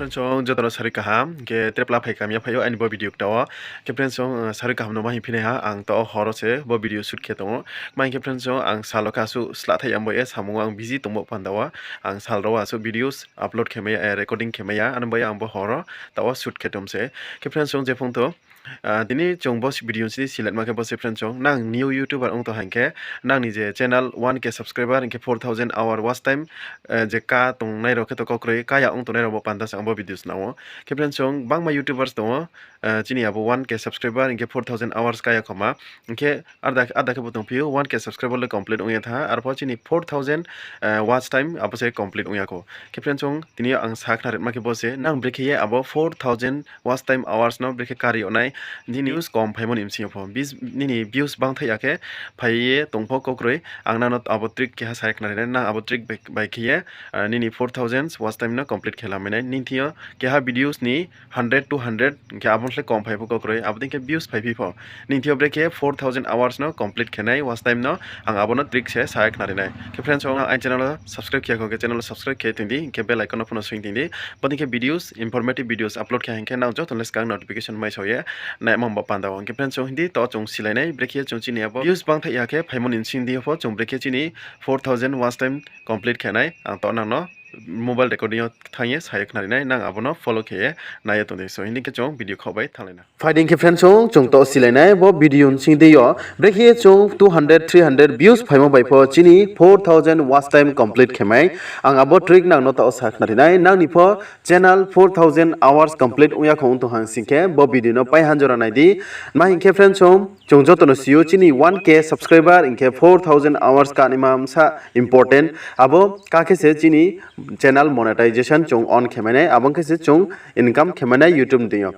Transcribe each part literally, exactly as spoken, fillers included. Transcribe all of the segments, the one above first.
Friends, chung joto no sarui kaham, hing khe trepla phai kamya phai ou aini bo video kta wo. Hing khe friends, chung, eh, sarui kaham no ma hing phinai ha, ang to hor wo se bo video shoot khe tong ou. Ma hing khe friends, chung ang sal wo kha asuh slah thai ya, ang bo ye samung wo ang busy tongmo panda wo. Ang sal rao wo asuh videos upload khe mai ya, eh, recording khe mai ya, ano bo ye ang bo hor wo taoh wo shoot khe tong se. Hing khe friends, chung je phung tho, Ah, tini chung bo video sini select ma khe bo se friends chung, nang new YouTuber ong tong hing khe, nang ni je channel one K subscriber hing khe four thousand hour watch time, eh, je ka tongnai rao khe to kaukroi, ka ya ong tongnai rao bo panda se ang bo video snang ou. Khe friends chung, bangma YouTubers tong ou, eh, chini abo one K subscriber hing khe four thousand hours ka ya khoma, hing khe arda, arda khe bo tongphi ou, one K subscriber le complete ong ya tha, arpho chini four thousand, eh, watch time abo se complete ong ya kho. Khe friends chung, tini yo ang sa khna ri ma khe bo se, nang brekhe ye abo four thousand watch time hours no brekhe kari yag nai, nini views kom phaimo ni bsing yo pho. Bis-, nini views bangthaih ya khe phai ye tong pho kaukroi, ang nang no abo trick keha sa ye khna ri nai, nang abo trick bai, bai khe ye, ah, nini four thousand watch time no complete khe lamai nai. Nini thing yo keha videos ni hundred, two hundred, hing khe abo ni slái kom phai pho kaukroi, abo dei khe views phaiphi pho. Nini thing yo brekhe four thousand hours no complete khe nai watch time no, ang abo no trick se sa ye khna ri nai. Khe friends, nang aini channel wo subscribe khe ya kho khe channel wo subscribe khe tong di, hing khe bell icon no pho no swing tong di. Bo dei khe videos, informative videos upload khe hing khe nang joto ni skang notification mai sao ye naima bo panda wo. Hing khe friends, chung hing di to chung silai nai, brekhe chung chini abo views bangthaih ya khe phaimo ni bsing di yo pho chung brekhe chini four thousand watch time complete khe nai, ang to nang no mobile recording yo thanng ye sa ye khna ri nai, nang abo no follow khe ye nai ye tong di. So, hing di khe chung video khaoh bai thannglai na. Phai di hing khe friends chung, chung to silai nai bo video ni bsing di yo. Brekhe chung two hundred, three hundred views phaimo bai pho chini four thousand watch time complete khe mai. Ang abo trick nang no taoh sa khna ri nai. Nang ni pho channel four thousand hours complete ong ya kho ong tong hang sing khe bo video no pai hanjora nai di. Ma hing khe friends chung, chung joto no si ou chini one K subscriber hing khe four thousand hours kanaima bsa important. Abo ka khe se chini channel monetization chung on khe mai nai, abo khe se chung income khe mai nai YouTube ni deing yo.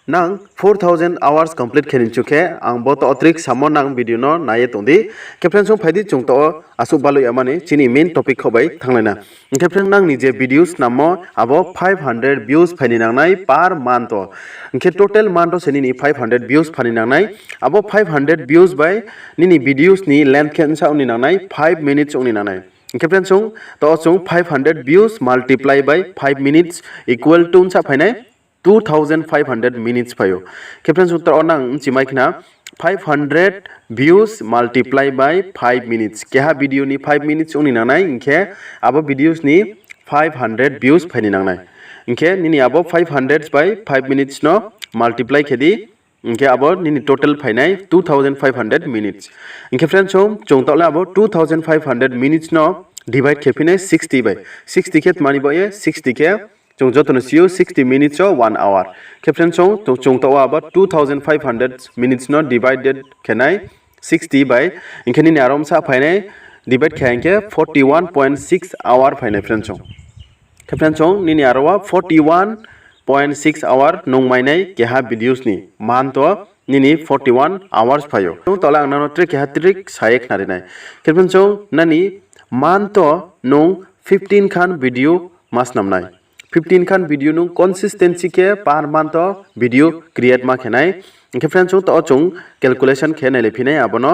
Nang four thousand hours complete khe ni chu khe, ang bo to trick samo nang video no nai ye tong di. Khe friends chung phai di chung to asuh baloi ya mani chini main topic khaoh bai thannglai na. Hing khe friends nang ni je videos snammo abo five hundred views phai ni nang nai per month wo. Hing khe total month wo se nini five hundred views phai ni nang nai. Abo five hundred views bai nini videos ni length khe bsa ong ni nang nai, five minutes ong ni nang nai. Hing khe friends chung, to chung five hundred views multiply by five minutes equal to bsa phai nai two thousand five hundred minutes phai ou. Khe friends chung, to nang bchi mai khna five hundred views multiply by five minutes. Keha video ni five minutes ong ni nang nai, hing khe abo videos ni five hundred views phai ni nang nai. Hing khe nini abo five hundred by five minutes no multiply khe di. Hing khe abo nini total phai nai two thousand five hundred minutes. Hing khe friends chung, chung taoh le abo two thousand five hundred minutes no divide khe phi nai sixty bai. Sixty khe tma ni baoh ye, sixty khe chung joto no si ou sixty minutes wo one hour. Khe friends chung, chung, chung taoh wo abo two thousand five hundred minutes no divided khe nai sixty bai. Hing khe nini aro bsa phai nai, divide khe hing khe forty one point six hour phai nai friends chung. Khe friends chung, nini aro wo forty one point six hour nung mai nai keha videos ni month wo nini forty one hours phai ou. Chung taoh le ang nang no trick keha trick sa ye khna ri nai. Khe friends chung, nani month wo nung fifteen khan video ma snam nai. Fifteen khan video nung consistency khe per month wo video create ma khe nai. Hing khe friends chung, to chung calculation khe nailai phi nai abo no.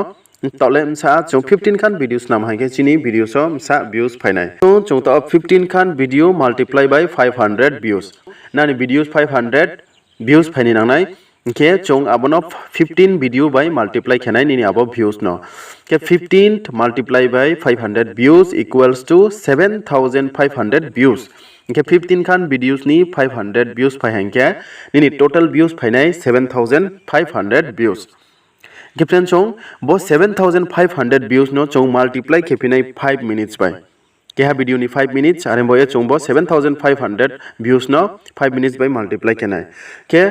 Taoh le bsa chung fifteen khan video snam hing khe chini videos wo bsa views phai nai. Chung, chung taoh fifteen khan video multiply by five hundred views. Nani videos five hundred views phai ni nang nai. Hing khe chung abo no fifteen video bai multiply khe nai nini abo views no. Khe fifteen multiply by five hundred views equals to seven thousand five hundred views. Hing khe fifteen khan videos ni five hundred views phai hing khe nini total views phai nai seven thousand five hundred views. Hing khe friends chung, bo seven thousand five hundred views no chung multiply khe phi nai five minutes bai. Keha video ni five minutes, are bo ye chung bo seven thousand five hundred views no five minutes bai multiply khe nai. Khe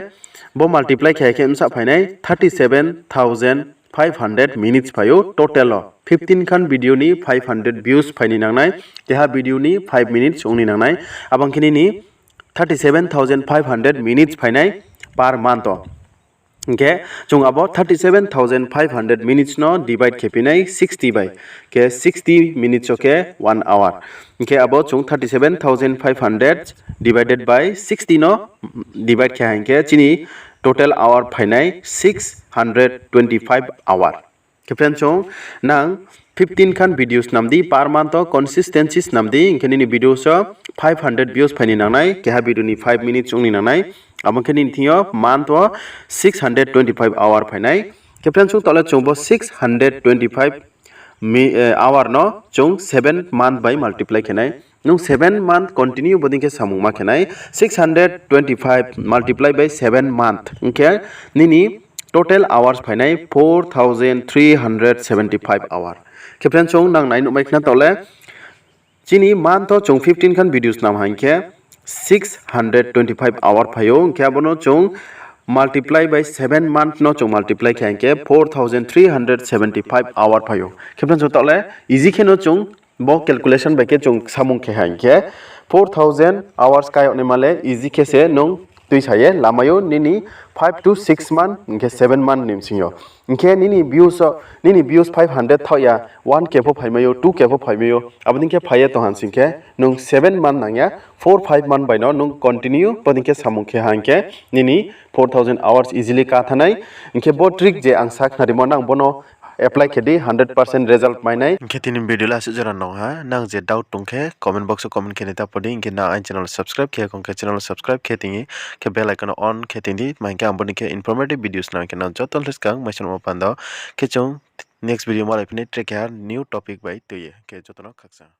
bo multiply khe khe bsa phai nai thirty seven thousand five hundred minutes phai ou total wo. Fifteen khan video ni five hundred views phai ni nang nai, keha video ni five minutes ong ni nang nai. Abo ong khe nini thirty seven thousand five hundred minutes phai nai per month wo. Hing khe chung abo thirty seven thousand five hundred minutes no divide khe phi nai sixty bai. Khe sixty minutes wo khe one hour. Hing khe abo chung thirty seven thousand five hundred divided by sixty no divide khe hing khe chini total hour phai nai six hundred twenty five hour. Khe friends chung, nang fifteen khan video snam di, per month wo consistency snam di, hing khe nini video so five hundred views phai ni nang nai, keha video ni five minutes ong ni nang nai, abo ong khe nini thing yo month wo six hundred twenty five hour phai nai. Khe friends, chung taoh le chung bo six hundred twenty five hour no chung seven month bai multiply khe nai. Nung seven month continue bodei khe samung ma khe nai, six hundred twenty five multiply by seven month ong khe nini total hours phai nai four thousand three hundred seventy five hour. Khe friends, chung nang nai nuhmai khna taoh le, chini month wo chung fifteen khan video snam ha hing khe six hundred twenty five hour phai ou, hing khe abo no chung multiply by seven month no chung multiply khe hing khe four thousand three hundred seventy five hour phai ou. Khe friends, chung taoh le easy khe no chung bo calculation bai khe chung samung khe ha hing khe four thousand hours kai yag naima le easy khe se nung tuisa ye lamai ou nini five to six month hing khe seven month ni bsing yo. Hing khe nini views five hundred thaoh ya, one K pho phaimai ou, two K pho phaimai ou, abo dei khe phai ye tong ha sing khe nung seven month nang ya, four five month bai no nung continue bodei khe samung khe ha hing khe nini four thousand hours easily ka thanng nai. Hing khe bo trick je ang sa khnarimo, nang bo no apply khe di, hundred percent result mai nai. Hing khe tini video le asuh jora nung ha, nang je doubt tong khe comment box wo comment khe ni ta pho di, hing khe nang aini channel subscribe khe ya khong khe channel subscribe khe tini, khe bell icon on khe tini di, ma hing khe ang bodei khe informative videos nang khe nang joto le skang mai songmo panda. Khe chung next video malai phi nai, tre keha new topic bai tui ye, khe joto no khakchang.